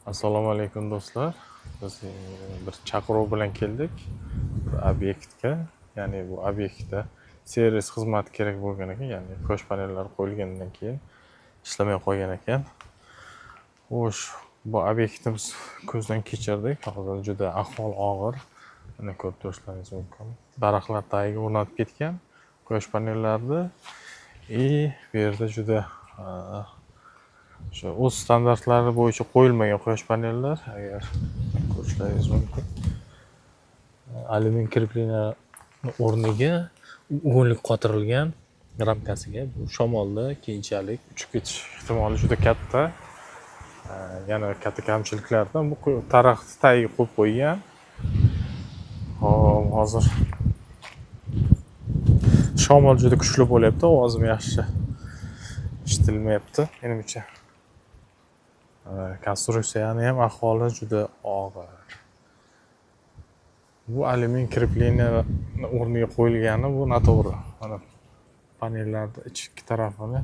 Assalomu alaykum, do'stlar. Biz bir chaqiruv bilan keldik bir obyektga. Ya'ni bu obyektda servis xizmati kerak bo'lgan ekan, ya'ni quyosh panellari qo'yilgandan keyin ishlamay qolgan ekan. Xo'sh, bu obyektni biz ko'zdan kechirdik. Hozir juda ahvol og'ir. Mana ko'rib turishlaringiz mumkin. Daraxtlar tagiga o'rnatib ketgan quyosh panellarini и bu yerda juda o'sha o'z standartlari bo'yicha qo'yilmagan quyosh panellar, agar ko'rishlaringiz mumkin. Alyumin крепление o'rniga ugunlik qotirilgan ramkasiga, bu shamolda keyinchalik uchib ketish ehtimoli juda katta. Yana katta kamchiliklardan bu daraxt tagiga qo'yib qo'ygan. Hop, hozir shamol juda kuchli bo'lyapti, ovozim yaxshi eshitilmayapti menimcha. Konstruksiyani ham ahvoli juda og'ir. Bu alyumin крепление o'rniga qo'yilgani bu noto'g'ri. Mana panellarni ichki tarafini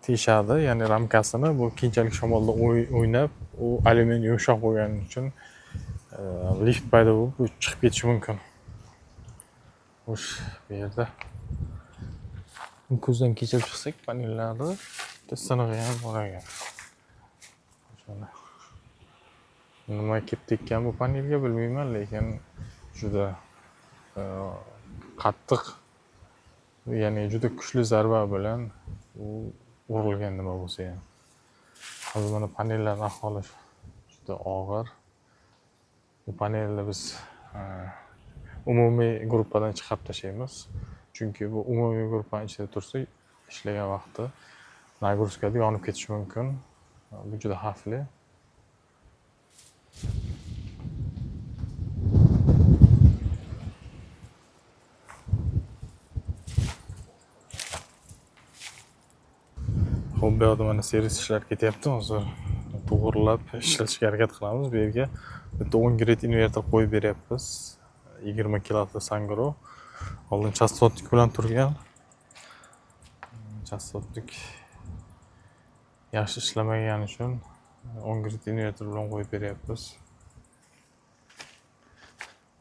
teshadi, ya'ni ramkasini, bu keyinchalik shamolda o'ynab, u alyumin yumshoq bo'lgani uchun lift paydo bo'lib, bu chiqib ketishi mumkin. Xo'sh, bu yerda ko'zdan kechirib chiqsak panellarni, bitta sinig'i ham bor ekan. Mana nima kelib tekkan bu panelga bilmayman, lekin juda qattiq, ya'ni juda kuchli zarba bilan u urilgan nima bo'lsa ham. Hozir mana panellarning ahvoli juda og'ir. Bu panelni biz umumiy gruppadan chiqarib tashlaymiz. Chunki bu umumiy gruppani ichida tursa, ishlagan vaqtda нагрузка da yonib ketishi mumkin. Bu juda xavfli. Xo'p, bu yoqda mana servis ishlari ketyapti. Hozir to'g'rilab ishlatishga harakat qilamiz. Bu yerga bitta 10 grade inverter qo'yib beryapmiz. 20 kilovatli Sungrow. Oldin частотник bilan turgan. Частотник yaxshi ishlamagani uchun 10 grade inverter bilan qo'yib beryapmiz.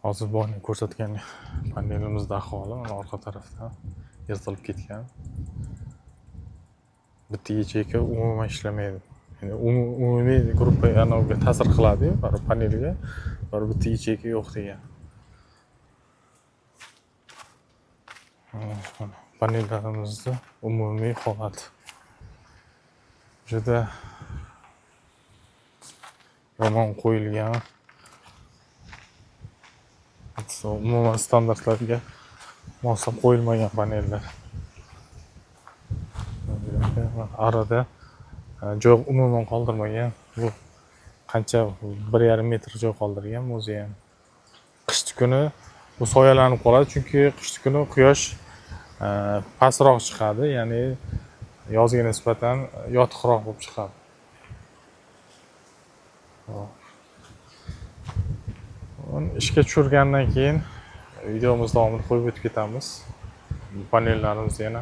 Hozir boya ko'rsatgan panelimizda ahvoli mana orqa tarafdan yirtilib ketgan. Bitta yacheyka umuman ishlamaydi. Ya'ni umumiy gruppa anaviga ta'sir qiladi-yu, baribir panelga, baribir bitta yacheyka yo'q degan. Mana panellarimizni umumiy holati juda yomon qo'yilgan. Umuman standartlarga moslab qo'yilmagan panellar. Arada joy umuman qoldirmagan. Bu qancha, 1,5 metr joy qoldirgan o'zi ham. Qishki kuni bu soyalanib qoladi, chunki qishki kuni quyosh pastroq chiqadi, ya'ni yozga nisbatan yotiqroq bo'lib chiqadi. Hop. Uni ishga tushirgandan keyin videomiz davomini qo'yib o'tib ketamiz. Bu panellarimiz yana